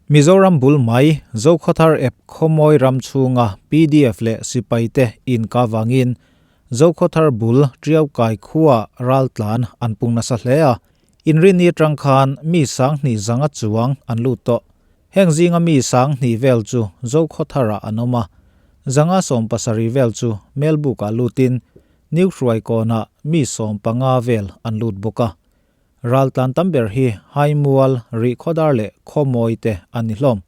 Mizoram bul mai Zokhawthar ep Khawmawi ram chhunga pdf leh sipaite inka vangin Zokhawthar bul Tiaukai khuaah raltlan an pung nasa hle a, inrinni atang khan mi sanghnih zanga chuang an lut tawh. Heng zinga mi sanghnih vel chu Zokhawtharah an awm a, zanga 70 vel chu Melbukah lutin New Hruaikawnah mi 15 vel an lut bawk a. Raltlan tam ber hi Haimual, Rihkhawdar leh Khawmawi te an ni hlawm.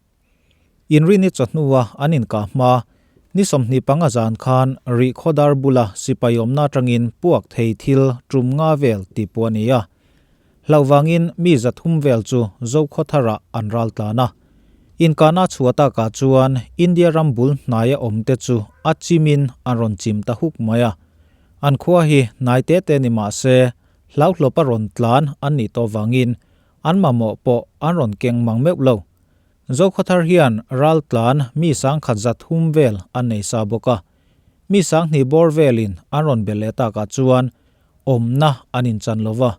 Inrini chawhnua an inkah hma, ni 25 zan khan Rihkhawdar bula sipai awmna atangin puak thei thil tum nga vel tih pawh a ni a. Hlauh vangin mi 300 vel chu Zokhawtharah an raltlan a. Inkahna chhuah takah chuan India ram bul hnaia awmte chu a chimin an rawn chim ta huk mai a. An khua hi hnai te te ni mah se, Hlauhlawp a rawn tlan an nih tawh vangin an mamawh pawh an rawn keng mang meuh lo. Zokhawthar hian ral tlan mi sangkhat 300 vel an nei sa bawk a. Mi sanghnih bawr velin an rawn belh leh takah chuan awmna an inchan lo va.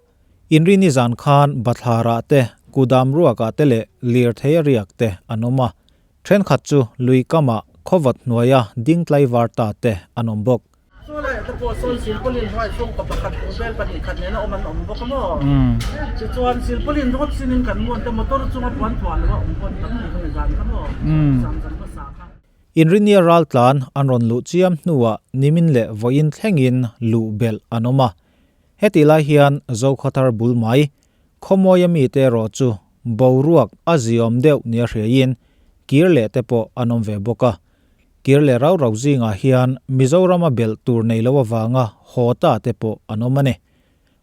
Inrini zan khan bathlarah te, kudam ruakah te leh lirthei a riak te an awm a. Thenkhat chu lui kamah khawvat hnuaia ding tlaivar ta te an awm bawk. Chu leh te pawh sawn silpaulin hnuai chhungkaw pakhat bel pahnih khat nena awm an awm bawk a maw? Tichuan silpaulin rawt sinin kan muan te motor chunga puan thuah lo a awm pawn tam tih kha mi zan kha maw? Zan zan hmasa kha. Inrinia raltlan an rawn luh chiam hnuah nimin leh vawiin thlengin luh belh an awm a. Hetih lai hian Zokhawthar bul mai Khawmawia mite erawh chu boruak a ziawm deuh nia hriaiin kir leh te pawh an awm ve bawk a. Kir leh rau rau zingah hian Mizorama belh tur nei lo avanga haw ta te pawh an awm a ni.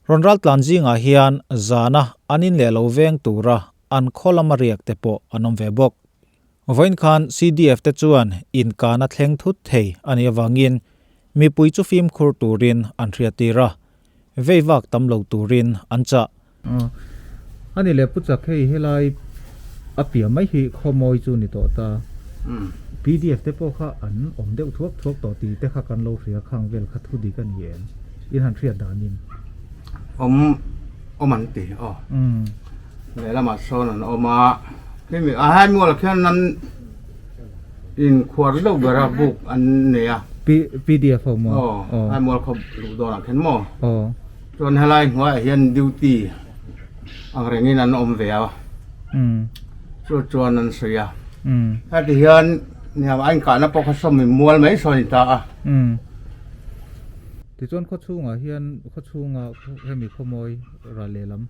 Rawn raltlan zingah hian zana an in leh lo veng tura an khaw lama riak te pawh an awm ve bawk. Vawiin khan CDF te chuan inkana thleng thut thei a nih avangin mipui chu fimkhur turin an hriattir a, vei vak tam lo turin an chah. Ani leh Pu Chak hei helai a piah mai hi Khawmawi chu ni tawh ta. PDF te pawh kha an awm deuh thuak thuak tawh tih te kha kan lo hria khang vel kha thu dik a ni em? In han hriat danin. Awm awm an ti aw. Lehlamah sawn an awm a, khimi a hai mual khian an inkhuar deuh ber a buk an nei a. PDF ho maw? Aw, hai mual khaw luh dawnah khian maw? Aw. Chuan helai hnuaiah hian duty ang rengin an awm ve a, chu chuan an sawi a. Heti hian nia a inkahna pawh kha sawm in mual mai sawn a ni ta a. Tichuan khaw chhungah hian khaw chhunga hemi khawmawi ral lehlam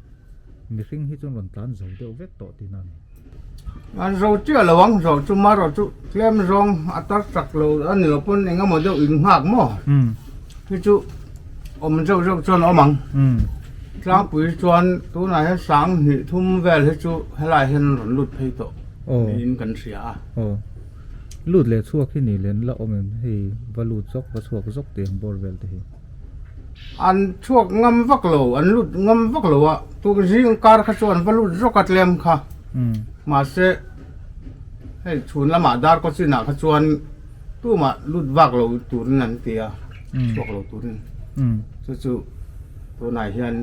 mihring hi chuan rawn tlan zo deuh vek tawh tihna a ni. An zo chiah lo ang, zo chu marawh chu tlem zawng a tar chak lo a ni lo pawn eng emaw deuh in nghak maw? Hi chu awm zeuh zeuh chuan a awm ang. Tlangpui chuan tunah hian sanghnih thum vel hi chu helaiah hian an rawn lut phei tawh niin kan hria a. Aw, lut leh chhuak hi ni len la awm em hei va lut zawk va chhuak zawk tih ang bawr vel te hi. An chhuak ngam vak lo, an lut ngam vak lo a, tuk zing kar kha chuan va lut zawk a tlem kha. Mahse hei chhun lamah dar kaw chinah kha chuan tumah lut vak lo turin an ti a, chhuak lo turin. Chu chu tunah hian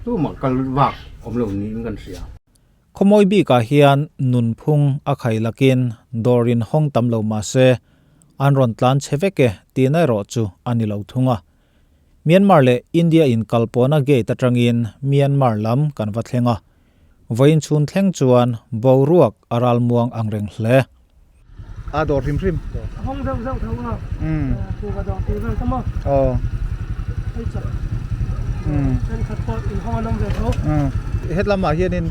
tumah kal vak awm lo niin kan hria. Khawmawi bikah hian nunphung a khai lakin dawr in hawng tam lo mah se an rawn tlan chhe vek e tihna erawh chu a ni lo thung a. Myanmar leh India in kalpawhna gate atangin Myanmar lam kan va thleng a, vawiin chhun thleng chuan boruak a ralmuang ang reng hle. A dawr hrim hrim. A hawng zeuh zeuh tho a. Kuhva dawr tih vel ta maw. Aw. Hei chawlh. Thenkhat pawh in hawng an awm ve tho. Het lamah hianin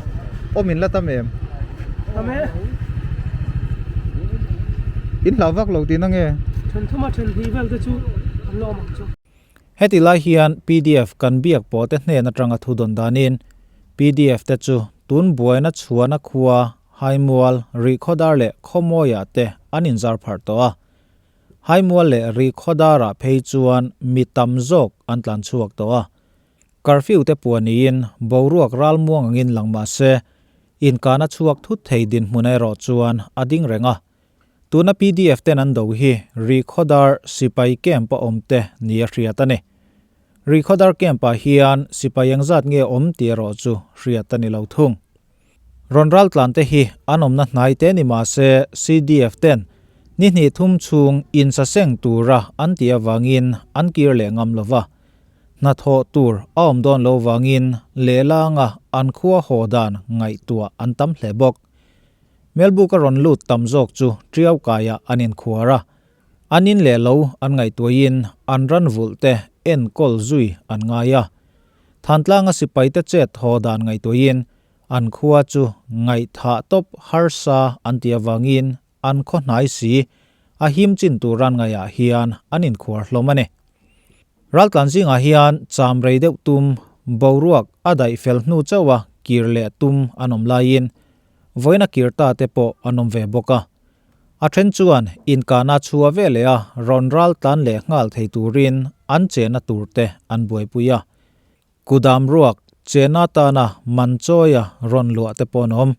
awm in la tam em? Tam e. In hlau vak lo tihna nge? Then thuma then hnih vel te chu an la awm ang chu. Heti lai hian pdf kan biak pawh te hnen atanga thu dawn danin pdf te chu tun buaina chhuana khua Haimual, Rihkhawdar leh Khawmawiah te an inzar pharh tawh a. Haimual leh Rihkhawdarah phei chuan mi tam zawk an tlan chhuak tawh a. Curfew te puaniin boruak ralmuang angin lang mah se, inkana chhuak thut thei dinhmun erawh chuan a ding reng a. Tuna pdf ten an do hi Rihkhawdar sipai camp a awm te ni a hriat a ni. Rihkhawdar camp ah hian sipai engzat nge awm tih erawh chu hriat a ni lo thung. Rawn raltlan te hi an awmna hnai te ni mah se CDF ten ni hnih thum chhung insaseng tura an tih avangin an kir leh ngam lo va. Hnathawh tur a awm dawn lo vangin lehlanga an khua haw dan ngaihtuah an tam hle bawk. Melbuk a rawn lut tam zawk chu Tiau kaiah an inkhuar a, an in leh lo an ngaihtuahin an ran vulh te enkawl zui an ngai a. Thantlanga sipaite chet haw dan ngaihtuahin an khua chu ngaihthah tawp harsa an tih avangin an khaw hnai si a him chin tur ran ngaiah hian an inkhuar hlawm a ni. Raltlan zingah hian cham rei deuh tum boruak a daih fel hnu chauh a kir leh tum an awm laiin vawiin a kir ta te pawh an awm ve bawk a. A then chuan inkahna chhuah ve leh a rawn raltlan leh nghal thei turin an chehna tur te an buaipui a. Kudam ruak chehna atana man chawia rawn luah te pawh an awm.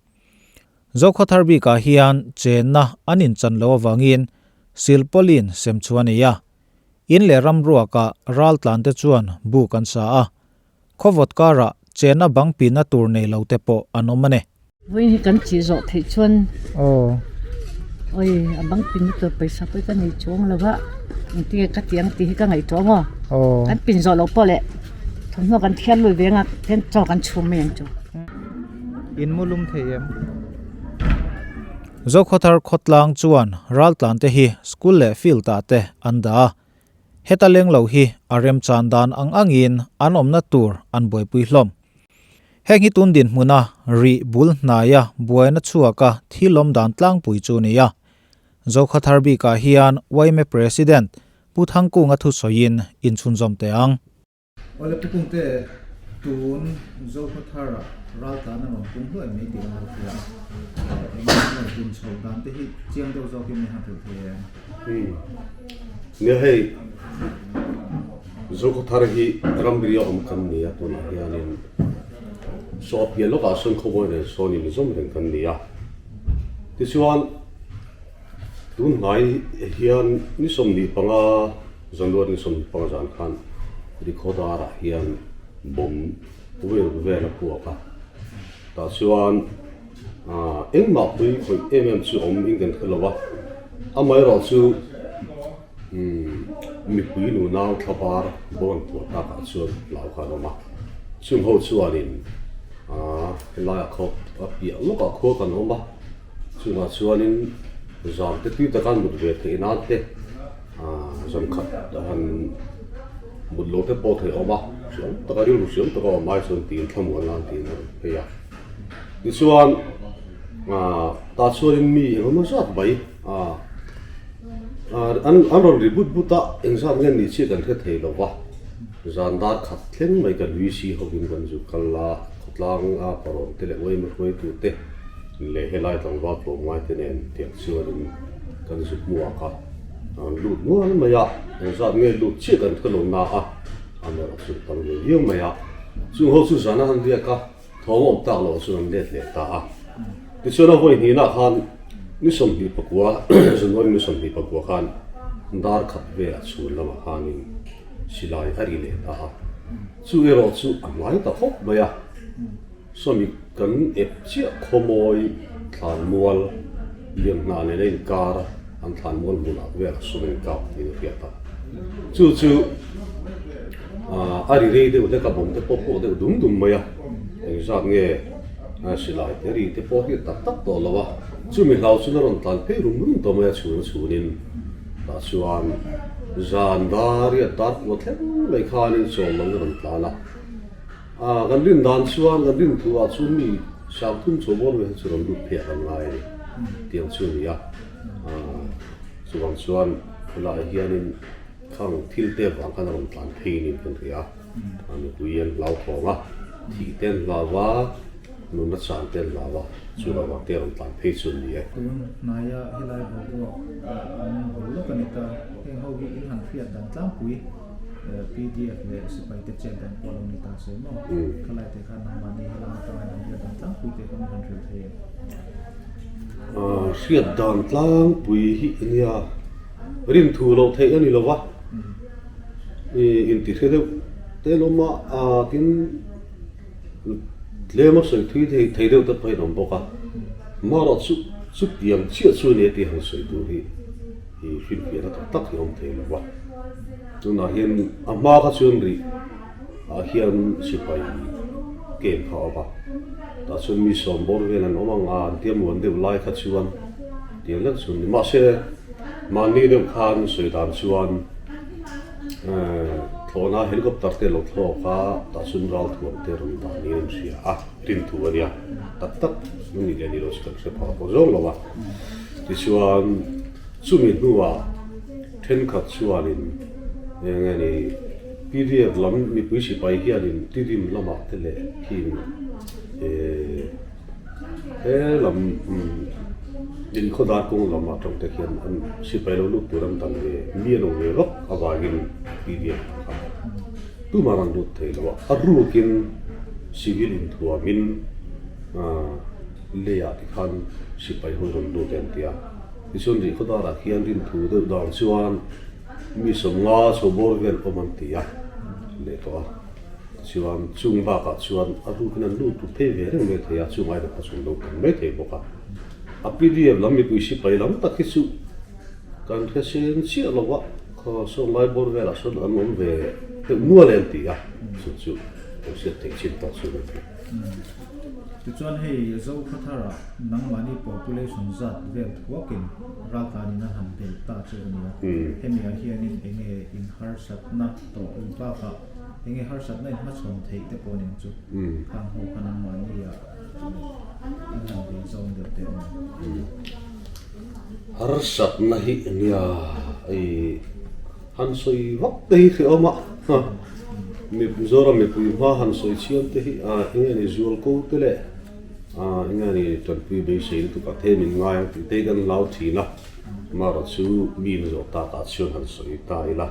Zokhawthar bikah hian chenna an inchan loh avangin silpawlin sem chu a nei a. In leh ram ruakah raltlan te chuan buk an sa a. Khawvawt karah chenna bang pina tur nei lo te pawh an awm a ni. Vawiin hi kan chih zawh theih chuan oi a bang pin tur pawisa pawh hi ka nei chuang lo va engtin nge ka tih ang tih hi ka ngaihtuah maw kan pin zawh loh pawh leh thawmhnaw kan thiar lui ve anga tihian chaw kan chhum mai ang chu. In mu lum thei em? Zokhawthar khawtlang chuan raltlan te hi school leh field ah te an dah a. Heta leng lo hi a remchan dan ang angin an awmna tur an buaipui hlawm. Heng hi tun dinhmuna rih bul hnaia buaina chhuaka thil awm dan tlangpui chu a ni a. Zokhawthar bikah hian yma President Pu Thangkunga thusawiin inchhunzawm teh ang. Awle Pu Kungte, tun Zokhawthara raltlan a rawn pung hluai mai tih an lo hria a, eng nge pun chhoh dan te hi chiang deuh zawkin min han hrilh thei em? Nia hei, Zokhawthar hi ramri a awm kan ni a tunah hianin saw a pian lawkah sawn khawbawi nen sawn inzawm reng kan ni a, tichuan tun hnai hian ni 25 January ni 15 zan khan Rikhodar-ah hian bomb vel vel a puak a, tah chuan engmah pui khawih em em chu awm in kan hre lo a, amaherawh chu mipui nunau thlabar bomb an puah takah chuan hlau kha an awm a, chung ho chuanin helaiah khaw a piah lawkah khua kan awm a, chungah chuanin zan te tui taka an mut ve theih nan te. Zan khat a han mut lo te pawh theih a awm a, hriam taka rilru hriam taka awm ai chuan tiin thlamuan nan tiin a rawn phei a. Tichuan tah chuanin mi engemaw zat mai an rawn ri but but a, engzat nge ni chiah kan hre thei lo va, zan dar khat thleng mai kan VC hovin kan zu kal a, khawtlang a parawn te leh uaima hruaitu te leh helai tlangval tlawmngai te nen tiang chuanin kan zu hmuak a. An lut nual mai a, engzat nge lut chiah kan hre lo na a, a melh chu tam ve viau mai a. Chung ho chu zan a han riak a, thawm a awm tak loh chuan an let leh ta a. Tichuan a vawi hnihna khan ni 29, January ni 29 khan dar khat velah chhun lamah khanin silai a ri leh ta a. Chu erawh chu a hnai ta khawp mai a. Sawmi kan ep chiah khawmawi thlanmual lian hna nena inkar an thlanmual hmunah velah sum a inkap tiin a hriat a. Chu chu a ri rei deuh hlek a, bawm te pawh pawh deuh dum dum mai a, engzat nge silai te ri te pawh hi tak tak tawh lo a, chumi hlau chuan a rawn tlan phei rum rum tawh mai a, chhun a chhunin tah chuan zan dar riat dar kua thleng mai khanin chawl lo in a rawn tlan a. A, kan rin dan chuan, kan rin thu ah chuan mi 30 chaw bawr vel hi chu rawn lut phei ah kan ngai a ni tiang chu a ni a. A, chuvang chuan helaiah hianin khang thil te vang khan a rawn tlan phei niin kan hria a. A mipui an hlauthawng a, thih te an hlau a, nunna chan te an hlau a, chu lo vang te a rawn tlan phei chu a ni e. Tun hnaia helai boruak an bo lawk a ni ta, heng ho hi in han hriat dan tlangpui. Pdf leh sipai te chet dan pawh lo ni ta se maw? Khalai te khan nangmahni helam atanga in han hriat dan tlangpui te kha min han hrilh thei em? Hriat dan tlangpui hi nia rin thu loh theih a ni lo va, inti hre deuh te an awm a, tin. Tlem a sawi thui thei thei deuh te pawhin awm bawk a, marawh chu chutiang chiah chu nia tih han sawi tur hi i hrilhfiahna tak tak hi a awm thei lo va. Tunah hian a hma kha chuan rih ah hian sipai camp kha a awm a, tah chuan mi sawm bawr vel an awm ang a, an tia muan deuh lai kha chuan tiang lek chu a ni. Mahse mahni deuh khan sawi dan chuan. Thlawhna helicopter te lo thlawk a, tah chuan ralthuam te rawn dah niin an hria a, rin thu a nia, tak tak a nih leh ni lo chu kan hre phah pawh zawng lo a. Tichuan chumi hnuah thenkhat chuanin eng nge ni PDF lam mipui sipai hianin Tidim lamah te leh khing eh He lam inkhawdar kawng lam atang te khian an sipai lo lut tur an dang ve mi an awm ve vak avangin PDF kha tumah an lut thei lo a, a rukin civil inthuamin leiah te khan sipai ho rawn lut e an ti a, tichuan rihkhawdarah khian rinthu deuh dan chuan mi 50 chho bawr vel awm an ti a leh tawh a. Chuan chung bakah chuan a rukin an lut lut phei ve reng mai thei a, chung aina kha chuan lo tam mai thei bawk a. A PDF lam mipui sipai lam tak hi chu kan hre sen chiah lo a, khaw sawn lai bawr velah sawn an awm ve deuh nual em ti a, chu chu kan hriat theih chin tawh chu kan ti. Tichuan hei Zokhawthara nangmahni population zat vel thuakin raltlanin a han belh ta chu a ni a, hemi ah hianin enge inharsatna tawh bakah Enge harsatna in hmachhawn theih te pawh nen chu khang ho kha nangmahni ah an han bei zawng deuh te awm ang. Harsatna hi nia i han sawi vak te hi hrehawm a, Mizoram mipui hma han sawi chhiam te hi enge ni zual ko te leh enge ni tanpui beisei lutuk a the min ngai ang tih te hi kan hlau thin a, amaherawhchu chu mi in zawh takah chuan han sawi ta ila.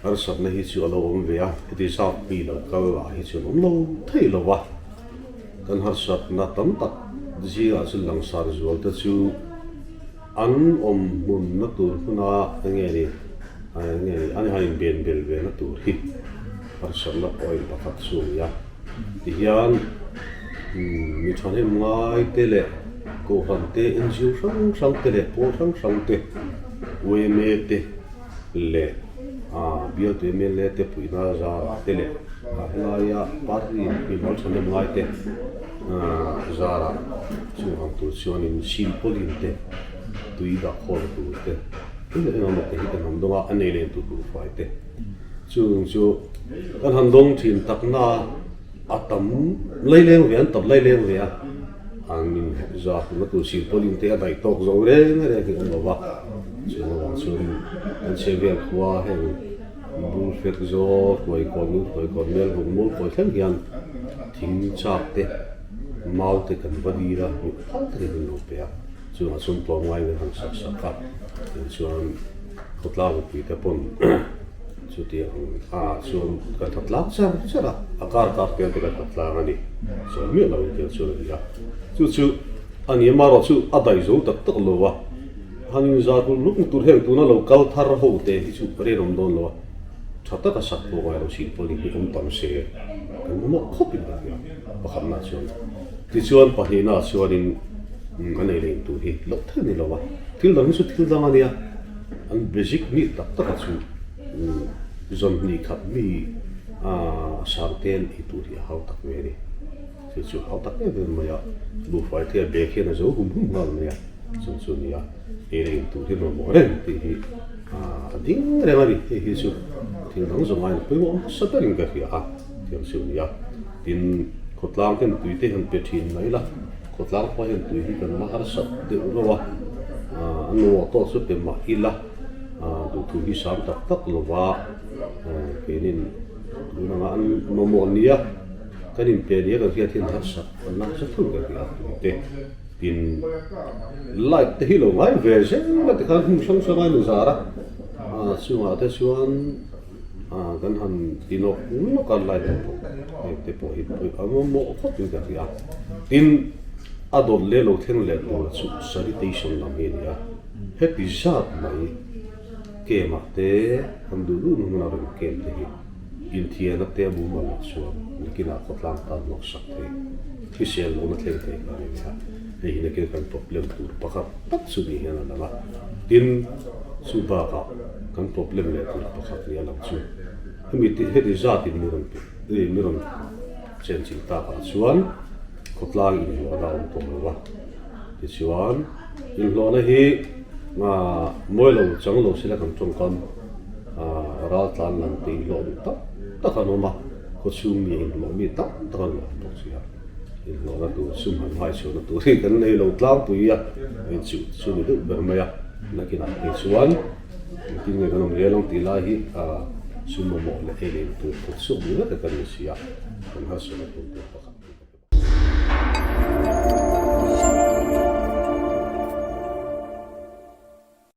Harsatna hi chu a lo awm ve a, heti zat mi lo kal lah hi chuan awm lo thei lo va, kan harsatna tam tak zingah chuan langsar zual te chu an awm hmunna tur hmuna enge ni enge ni an han inben bel ve na tur hi harsatna point pakhat chu a ni a, tihian mi thahnem ngai te leh kohhran te NGO hrang hrang te leh pawl hrang hrang te. Ueme te leh bialtu mla te puihna zarah te leh helaia party mimal thahnem ngai te zarah chung ang tur chuanin silpawlin te tui dah khawl tur te eng eng emaw te hi kan han dawng a, a nei len tur tur fai te chung chu kan han dawng thin takna a tam laileng ve an tam laileng ve a. An in zah na tur silpawlin te a daih tawk zo reng reng hi awm lo va, chung avang chuan kan chhe vel khua heng bul fek zaw hruai kawn nu hruai kawn mel vung mul kawi thleng hian thing chak te mau te kan va dil a mi phal takin an lo pe a, chungah chuan tlawmngai in an han sak sak a, tin chuan khawtlang mipui te pawn Chutiang ah chuan kan tha tlang char char a, a kar kar tel te kan tha tlang a ni. Sawi miah lo in tel chuan a ni a. Chu chu a ni amarawh chu a daih zo tak tak lo a, han inzar hul hluk tur heng tuna lo kal thar ho te hi chu rinawm dawn lo a, tha taka sak pawh ngai lo silpawlin hi awm tam se kan mamawh khawp in ka hria pakhatna chuan. Tichuan pahnihna chuanin a nei leh tur hi loh thei a ni lo a, thil dang hi chu thil dang a nia. An basic nih tak tak a chu zawmhnih khat mi a sang te an ei tur hi a hau tak mai a ni. Chu chu hau tak em em mai a, buhfai te a bag hian a zo hum hum nghal mai a, chung chu a ni a, ei leh in tur hi mamawh reng tih hi a ding reng a ni. Hei hi chu thil dang zawng aiin a pawimawh hmasa berin ka hria a, thiam chu a ni a. Tin, khawtlang ten tui te han pe thin mai la. Khawtlang pawh hian tui hi kan la harsat deuh reuh a, a nuam tawk chu pe mah ila duhthu hi sam tak tak lova keinin tun anga an mamawh nia kan inpe nia kan hriat hian harsat an la hmasa thung ka ti a tui te tin light te hi lo ngai ve zel a tikhan hmun hrang hrang a inzar a chungah te chuan. Kan han ti nawk nawk a light te pawh heng te pawh hi a mamawh khawp in ka hria tin a dawt leh lo thleng leh tur chu sanitation lam hi a ni a heti zat mai kem ah te kan duh duh na hmun a rawn kem te hi. Inthiana te a mumal loh chuan nakinah khawtlang tan hnawksak thei, hrisel lohna thleng thei kha a ni ve a. Hei hi nakin kan problem tur pakhat tak chu ni hian a lang a. Tin, chu bakah kan problem leh tur pakhat ni a lang chu hemi heti zatin mi rawn mi rawn chenchilh takah chuan khawtlang inhlawhna a awm tawh lo a. Tichuan, inhlawhna hi mawi lo chang lo sila kan tawngkam ral tlan lam te inhlawh duh tak tak an awm a, khawchhung mi inhlawh mi tam tak an awm bawk si a, inhlawhna tur sum han hai chhuahna tur hi kan nei lo tlangpui a, inchuh chu ni deuh ber mai a, nakinah phei chuan engtin nge kan awm zel ang tih lai hi sum mamawh leh ei leh tur kawt chhuak duh vek kan ni si a, kan harsatna tur tur pakhat.